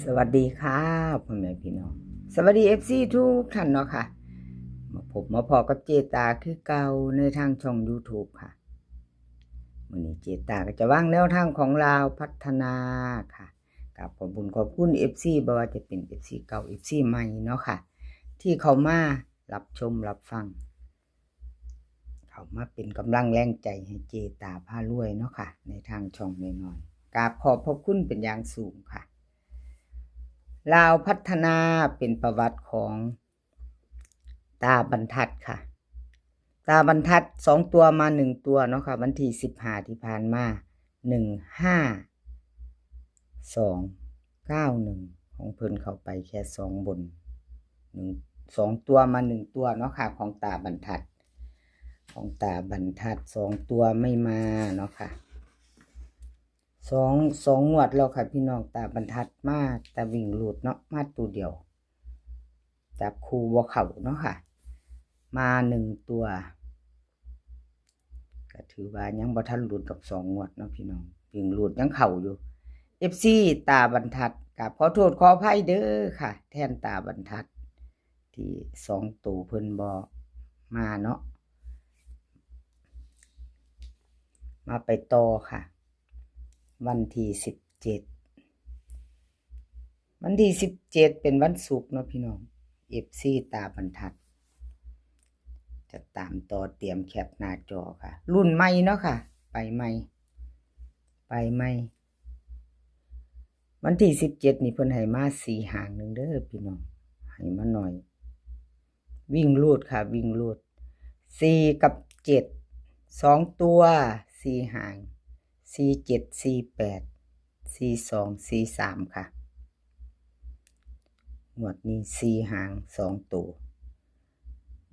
ສະຫວັດດີຄ່ະ ພໍ່ແມ່ພີ່ນ້ອງ, ສະຫວັດດີ ເອັຟຊີ ທຸກທ່ານເນາະຄ່ະ. ມາພົບມາພໍ້ກັບເຈຕາຄືເກົ່າໃນທາງຊ່ອງ YouTube ຄ່ະ. ມື້ນີ້ເຈຕາກໍຈະວາງແນວທາງຂອງລາວພັດທະນາຄ່ະ. ກາບຂອບບຸນຂອບຄຸນ ເອັຟຊີ ບໍ່ວ່າຈະເປັນ ເອັຟຊີ ເກົ່າ ເອັຟຊີ ໃໝ່ເນາະຄ່ະ ທີ່ເຂົ້າມາຮັບຊົມຮັບຟັງ, ເຂົ້າມາເປັນກຳລັງແຮງໃຈໃຫ້ເຈຕາພາລວຍເນາະຄ່ະ ໃນທາງຊ່ອງນ້ອຍໆ. ກາບຂອບພະຄຸນເປັນຢ່າງສູງຄ່ະ. ລາວພັດທະນາເປັນປະຫວັດຂອງຕາບັນທັດຄ່ະ. ຕາບັນທັດສອງຕົວມາໜຶ່ງຕົວເນາະຄ່ະ. ວັນທີສິບຫ້າທີ່ຜ່ານມາ ໜຶ່ງຫ້າສອງເກົ້າໜຶ່ງ ຂອງເພິ່ນເຂົ້າໄປແຄ່ສອງບົນ ໜຶ່ງ ສອງຕົວມາໜຶ່ງຕົວເນາະຄ່ະ ຂອງຕາບັນທັດ, ຂອງຕາບັນທັດສອງຕົວໄມ່ມາເນາະຄ່ະ. ສອງ ສອງງວດແລ້ວຄ່ະພີ່ນ້ອງ, ຕາບັນທັດມາແຕ່ວິ່ງຮູດເນາະ, ມາໂຕດຽວ ຈັບຄູ່ບໍ່ເຂົ້າເນາະຄ່ະ. ມາໜຶ່ງຕົວ ກໍຖືວ່າຍັງບໍ່ທັນຫຼຸດດອກ ສອງງວດເນາະພີ່ນ້ອງ, ວິ່ງຮູດຍັງເຂົ້າຢູ່. ເອັຟຊີ ຕາບັນທັດ ກາບຂໍໂທດຂໍອະໄພເດີຄ່ະ ແທນຕາບັນທັດ ທີ່ສອງໂຕເພິ່ນບໍ່ມາເນາະ. ມາໄປຕໍ່ຄ່ະ ວັນທີສິບເຈັດ ວັນທີສິບເຈັດເປັນວັນສຸກເນາະພີ່ນ້ອງ, ເອັຟຊີ ຕາບັນທັດ ຈະຕາມຕໍ່, ຕຽມແຄປໜ້າຈໍຄ່ະ. ລຸ້ນໃໝ່ເນາະຄ່ະ, ໄປໃໝ່ ໄປໃໝ່. ວັນທີສິບເຈັດນີ້ເພິ່ນໃຫ້ມາສີ່ຫາງໜຶ່ງເດີພີ່ນ້ອງ, ໃຫ້ມາໜ້ອຍ. ວິ່ງຮູດຄ່ະ ວິ່ງຮູດ ສີ່ກັບເຈັດ ສອງຕົວສີ່ຫາງ ສີ່ເຈັດ ສີ່ແປດ ສີ່ສອງ ສີ່ສາມຄ່ະ. ງວດນີ້ສີ່ຫາງສອງໂຕ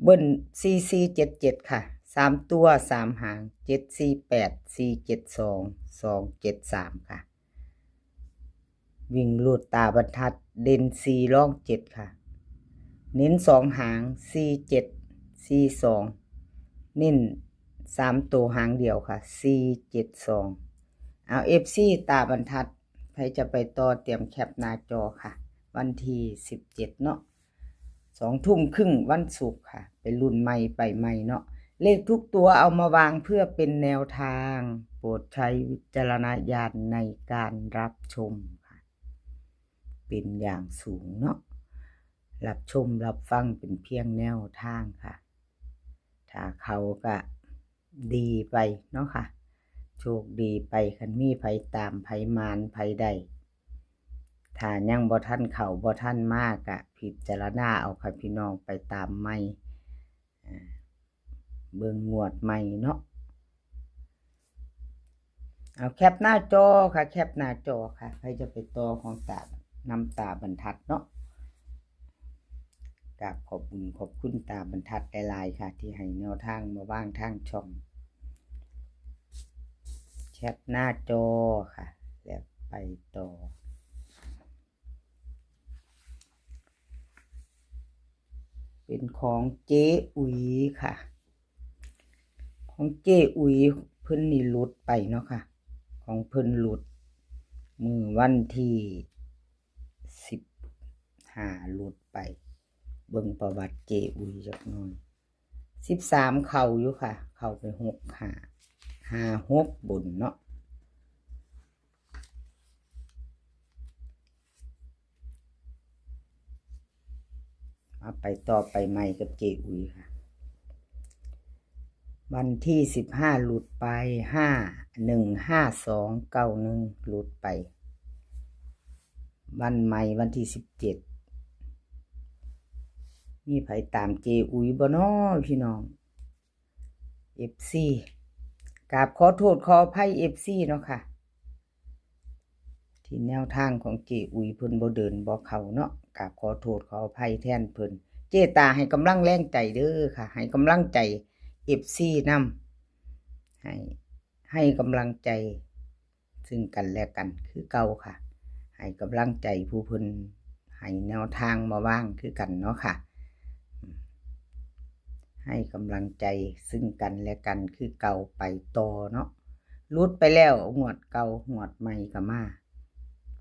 ເບິ້ນສີ່ສີ່ເຈັດເຈັດຄ່ະ, ສາມຕົວສາມຫາງ ເຈັດສີ່ແປດ ສີ່ເຈັດສອງ ສອງເຈັດສາມຄ່ະ. ວິ່ງຮູດຕາບັນທັດ ເດັ່ນສີ່ ລອງເຈັດຄ່ະ. ເນັ້ນສອງຫາງ ສີ່ເຈັດ ສີ່ສອງ, ເນັ້ນສາມໂຕຫາງດຽວຄ່ະ ສີ່ເຈັດສອງ. ເອົາ ເອັຟຊີ ຕາບັນທັດ ໃຜຈະໄປຕໍ່ ຕຽມແຄປໜ້າຈໍຄ່ະ. ວັນທີສິບເຈັດເນາະ ສອງທຸ່ມຄຶ່ງ ວັນສຸກຄ່ະ, ໄປລຸ້ນໃໝ່ໄປໃໝ່ເນາະ. ເລກທຸກຕົວເອົາມາວາງເພື່ອເປັນແນວທາງ, ໂປດໃຊ້ວິຈາລະນະຍານໃນການຮັບຊົມຄ່ະ ເປັນຢ່າງສູງເນາະ. ຮັບຊົມຮັບຟັງເປັນພຽງແນວທາງຄ່ະ. ຖ້າເຂົ້າກະດີໄປເນາະຄ່ະ, ໂຊກດີໄປ. ຄັນມີໃຜຕາມ ໃຜໝານ ໃຜໄດ້, ຖ້າຍັງບໍ່ທັນເຂົ້າ ບໍ່ທັນມາ ກະພິຈາລະນາເອົາຄ່ະພີ່ນ້ອງ, ໄປຕາມໃໝ່ ເບິ່ງງວດໃໝ່ເນາະ. ເອົາ ແຄປໜ້າຈໍຄ່ະ ແຄປໜ້າຈໍຄ່ະ. ໃຜຈະໄປຕໍ່ຂອງຕາ ນຳຕາບັນທັດເນາະ. ກາບຂອບບຸນຂອບຄຸນຕາບັນທັດຫຼາຍໆຄ່ະ ທີ່ໃຫ້ແນວທາງມາວາງທາງຊ່ອງ. ແຄປໜ້າຈໍຄ່ະ ແລ້ວໄປຕໍ່. ເປັນຂອງເຈ້ອຸຍຄ່ະ. ຂອງເຈ້ອຸຍເພິ່ນນີ້ຫຼຸດໄປເນາະຄ່ະ, ຂອງເພິ່ນຫຼຸດມື້ວັນທີສິບຫ້າ ຫຼຸດໄປ. ເບິ່ງປະຫວັດເຈ້ອຸຍຈັກໜ້ອຍ. ສິບສາມເຂົ້າຢູ່ຄ່ະ, ເຂົ້າໄປຫົກຫ້າ ຫ້າຫົກບົນເນາະ. ມາໄປຕໍ່ໄປໃໝ່ກັບເຈ້ອຸຍຄ່ະ. ວັນທີສິບຫ້າຫຼຸດໄປ ຫ້າໜຶ່ງ ຫ້າສອງ ເກົ້າໜຶ່ງ ຫຼຸດໄປ. ວັນໃໝ່ວັນທີສິບເຈັດ ມີໃຜຕາມເຈ້ອຸຍບໍ່ນໍພີ່ນ້ອງ? ເອັຟຊີ ກາບຂໍໂທດຂໍອະໄພ ເອັຟຊີ ເນາະຄ່ະ ທີ່ແນວທາງຂອງເຈ້ອຸຍເພິ່ນບໍ່ເດີນບໍ່ເຂົ້າເນາະ, ກາບຂໍໂທດຂໍອະໄພແທນເພິ່ນ. ເຈຕາໃຫ້ກຳລັງແຮງໃຈເດີຄ່ະ, ໃຫ້ກຳລັງໃຈ ເອັຟຊີ ນຳ, ໃຫ້ ໃຫ້ກຳລັງໃຈ ຊຶ່ງກັນແລະກັນຄືເກົ່າຄ່ະ, ໃຫ້ກຳລັງໃຈຜູ້ເພິ່ນໃຫ້ແນວທາງມາວາງຄືກັນເນາະຄ່ະ, ໃຫ້ກຳລັງໃຈຊຶ່ງກັນແລະກັນຄືເກົ່າ, ໄປຕໍ່ເນາະ. ຫຼຸດໄປແລ້ວງວດເກົ່າ, ງວດໃໝ່ກໍມາ,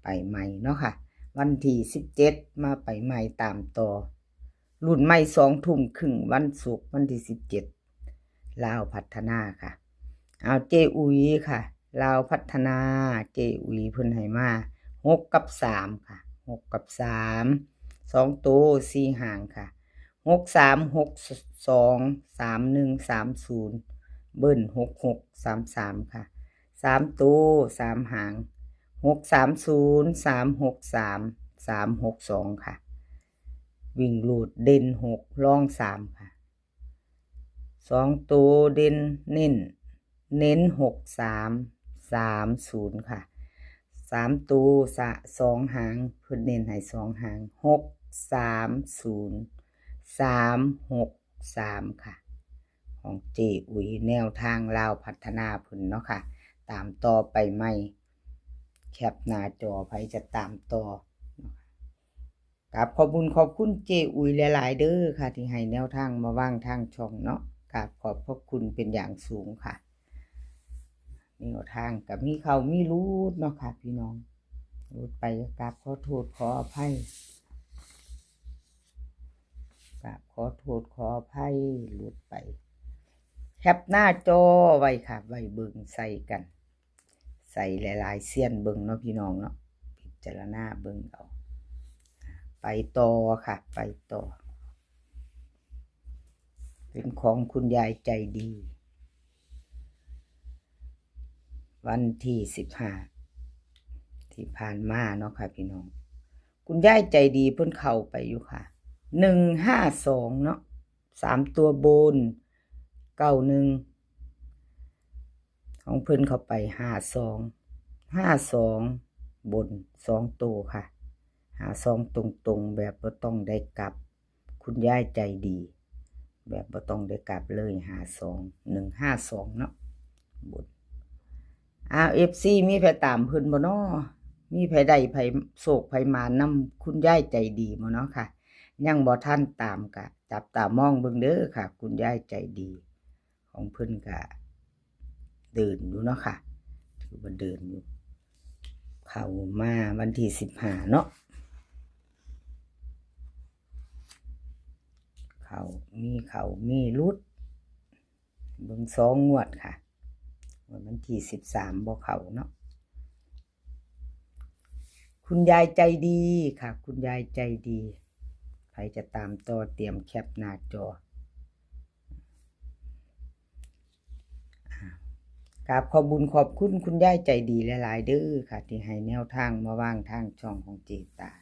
ໄປໃໝ່ເນາະຄ່ະ. ວັນທີສິບເຈັດ ມາໄປໃໝ່ຕາມຕໍ່ ລຸ້ນໃໝ່ສອງທຸ່ມຄຶ່ງ ວັນສຸກ ວັນທີສິບເຈັດ ລາວພັດທະນາຄ່ະ. ເອົາ ເຈ້ອຸຍຄ່ະ ລາວພັດທະນາ ເຈ້ອຸຍເພິ່ນໃຫ້ມາ ຫົກກັບສາມຄ່ະ ຫົກກັບສາມ ສອງໂຕ ສີ່ຫາງຄ່ະ ຫົກສາມຫົກສອງ ສາມໜຶ່ງສາມສູນ ເບິ້ນ ຫົກຫົກສາມສາມຄ່ະ ສາມໂຕ ສາມຫາງ ຫົກສາມສູນ ສາມຫົກສາມ ສາມຫົກສອງຄ່ະ. ວິ່ງຮູດເດັ່ນຫົກ ລອງສາມຄ່ະ ສອງໂຕເດັ່ນເນັ້ນ ເນັ້ນຫົກສາມ ສາມສູນຄ່ະ ສາມໂຕ ສະ ສອງຫາງ ເພິ່ນເນັ້ນໃຫ້ສອງຫາງ ຫົກສາມສູນ ສາມຫົກສາມຄ່ະ ຂອງເຈ້ອຸຍ ແນວທາງລາວພັດທະນາເພິ່ນເນາະຄ່ະ. ຕາມຕໍ່ໄປໃໝ່ ແຄປໜ້າຈໍ ໃຜຈະຕາມຕໍ່. ກາບຂອບບຸນຂອບຄຸນເຈ້ອຸຍຫຼາຍໆເດີຄ່ະ ທີ່ໃຫ້ແນວທາງມາວາງທາງຊ່ອງເນາະ ກາບຂອບພະຄຸນເປັນຢ່າງສູງຄ່ະ. ແນວທາງກໍມີເຂົ້າມີຫຼຸດເນາະຄ່ະພີ່ນ້ອງ ຫຼຸດໄປກໍກາບຂໍໂທດຂໍອະໄພ ກາບຂໍໂທດຂໍອະໄພ ຫຼຸດໄປ. ແຄປໜ້າຈໍໄວ້ຄ່ະ ໄວ້ເບິ່ງໃສ່ກັນ ໃສ່ຫຼາຍໆຊຽນເບິ່ງເນາະພີ່ນ້ອງເນາະ ພິຈາລະນາເບິ່ງເອົາ. ໄປຕໍ່ຄ່ະ ໄປຕໍ່ ເປັນຂອງຄຸນຍາຍໃຈດີ ວັນທີສິບຫ້າ ທີ່ຜ່ານມາເນາະຄ່ະພີ່ນ້ອງ ຄຸນຍາຍໃຈດີເພິ່ນເຂົ້າໄປຢູ່ຄ່ະ ໜຶ່ງຫ້າສອງເນາະ ສາມຕົວບົນ ເກົ້າໜຶ່ງ ຂອງເພິ່ນເຂົ້າໄປ ຫ້າສອງ ຫ້າສອງບົນ ສອງໂຕຄ່ະ ຫ້າສອງຕົງໆ ແບບບໍ່ຕ້ອງໄດ້ກັບ ຄຸນຍາຍໃຈດີ ແບບບໍ່ຕ້ອງໄດ້ກັບເລີຍ ຫ້າສອງ ໜຶ່ງຫ້າສອງເນາະ ບົນ. ອ້າວ ເອັຟຊີ ມີໃຜຕາມເພິ່ນບໍ່ນໍ? ມີໃຜໄດ້ໃຜໂຊກໃຜໝານນຳຄຸນຍາຍໃຈດີບໍ່ນໍຄ່ະ? ຍັງບໍ່ທັນຕາມກະຈັບຕາມອງເບິ່ງເດີຄ່ະ ຄຸນຍາຍໃຈດີ ຂອງເພິ່ນກະເດີນຢູ່ເນາະຄ່ະ ຖືວ່າເດີນຢູ່ ເຂົ້າມາວັນທີສິບຫ້າເນາະ ເຂົ້າ ມີເຂົ້າມີຫຼຸດ ເບິ່ງສອງງວດຄ່ະ ງວດວັນທີສິບສາມບໍ່ເຂົ້າເນາະ. ຄຸນຍາຍໃຈດີຄ່ະ ຄຸນຍາຍໃຈດີ ໃຜຈະຕາມຕໍ່ ຕຽມແຄປໜ້າຈໍ. ກາບຂອບບຸນຂອບຄຸນຄຸນຍາຍໃຈດີຫຼາຍໆເດີຄ່ະ ທີ່ໃຫ້ແນວທາງມາວາງທາງຊ່ອງຂອງເຈຕາ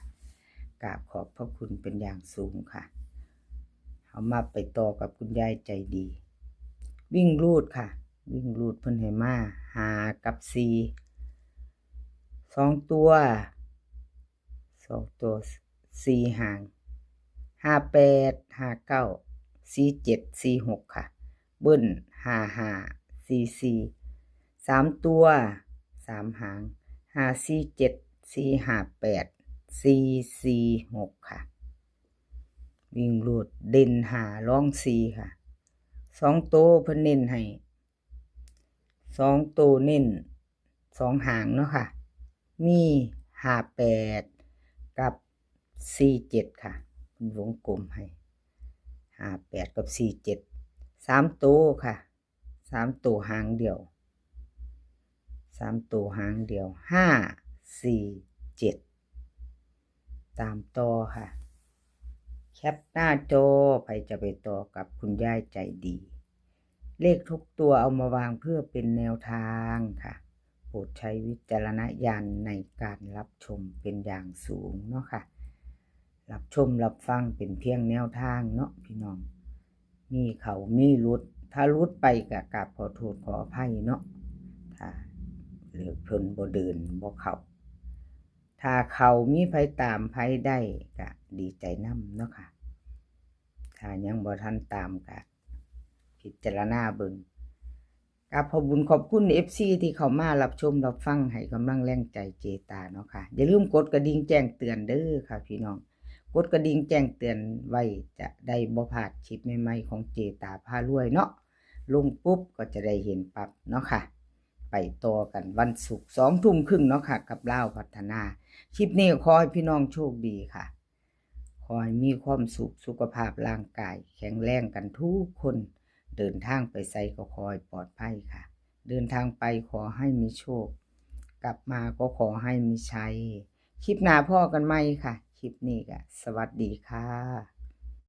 ກາບຂອບພະຄຸນເປັນຢ່າງສູງຄ່ະ. ເຮົາມາໄປຕໍ່ກັບຄຸນຍາຍໃຈດີ ວິ່ງຮູດຄ່ະ ວິ່ງຮູດເພິ່ນໃຫ້ມາ ຫ້າກັບສີ່ ສອງຕົວ ສອງຕົວ ສີ່ຫາງ ຫ້າແປດ ຫ້າເກົ້າ ສີ່ເຈັດ ສີ່ຫົກຄ່ະ ເບິ້ນ ຫ້າຫ້າ ສີ່ສີ່ ສາມຕົວ ສາມຫາງ ຫ້າສີ່ເຈັດ ສີ່ຫ້າແປດ ສີ່ສີ່ຫົກຄ່ະ. ວິ່ງຮູດເດັ່ນຫ້າ ລອງສີ່ຄ່ະ ສອງໂຕເພິ່ນເນັ້ນໃຫ້ ສອງໂຕເນັ້ນ ສອງຫາງເນາະຄ່ະ ມີຫ້າແປດກັບສີ່ເຈັດຄ່ະ ເພິ່ນວົງກົມໃຫ້ ຫ້າແປດກັບສີ່ເຈັດ ສາມໂຕຄ່ະ ສາມໂຕຫາງດຽວ ສາມໂຕຫາງດຽວ ຫ້າສີ່ເຈັດ ຕາມຕໍ່ຄ່ະ ແຄປໜ້າຈໍ ໃຜຈະໄປຕໍ່ກັບຄຸນຍາຍໃຈດີ ເລກທຸກຕົວເອົາມາວາງເພື່ອເປັນແນວທາງຄ່ະ ໂປດໃຊ້ວິຈາລະນະຍານໃນການຮັບຊົມເປັນຢ່າງສູງເນາະຄ່ະ ຮັບຊົມຮັບຟັງເປັນພຽງແນວທາງເນາະພີ່ນ້ອງ ມີເຂົ້າມີຫຼຸດ ຖ້າຫຼຸດໄປກະກາບຂໍໂທດຂໍອະໄພເນາະ ຖ້າເລີກເພິ່ນບໍ່ເດີນບໍ່ເຂົ້າ ຖ້າເຂົ້າມີໃຜຕາມໃຜໄດ້ກະດີໃຈນຳເນາະຄ່ະ ຖ້າຍັງບໍ່ທັນຕາມກະພິຈາລະນາເບິ່ງ ກາບຂອບບຸນຂອບຄຸນເອັຟຊີທີ່ເຂົ້າມາຮັບຊົມຮັບຟັງໃຫ້ກຳລັງແຮງໃຈເຈຕາເນາະຄ່ະ ຢ່າລືມກົດກະດິ່ງແຈ້ງເຕືອນເດີຄ່ະພີ່ນ້ອງ ກົດກະດິ່ງແຈ້ງເຕືອນໄວ້ ຈະໄດ້ບໍ່ພາດຄລິບໃໝ່ໆຂອງເຈຕາພາລວຍເນາະ ລົງປຸບກໍຈະໄດ້ເຫັນປັບເນາະຄ່ະ. ໄປຕໍ່ກັນວັນສຸກສອງທຸ່ມຄຶ່ງເນາະຄ່ະ ກັບລາວພັດທະນາ. ຄລິບນີ້ກໍຂໍໃຫ້ພີ່ນ້ອງໂຊກດີຄ່ະ. ຂໍໃຫ້ມີຄວາມສຸກ, ສຸຂະພາບຮ່າງກາຍແຂງແຮງກັນທຸກຄົນ. ເດີນທາງໄປໃສກໍຂໍໃຫ້ປອດໄພຄ່ະ. ເດີນທາງໄປຂໍໃຫ້ມີໂຊກ, ກັບມາກໍຂໍໃຫ້ມີໄຊ. ຄລິບໜ້າພໍ້ກັນໃໝ່ຄ່ະ. ຄລິບນີ້ກໍສະຫວັດດີຄ່ະ.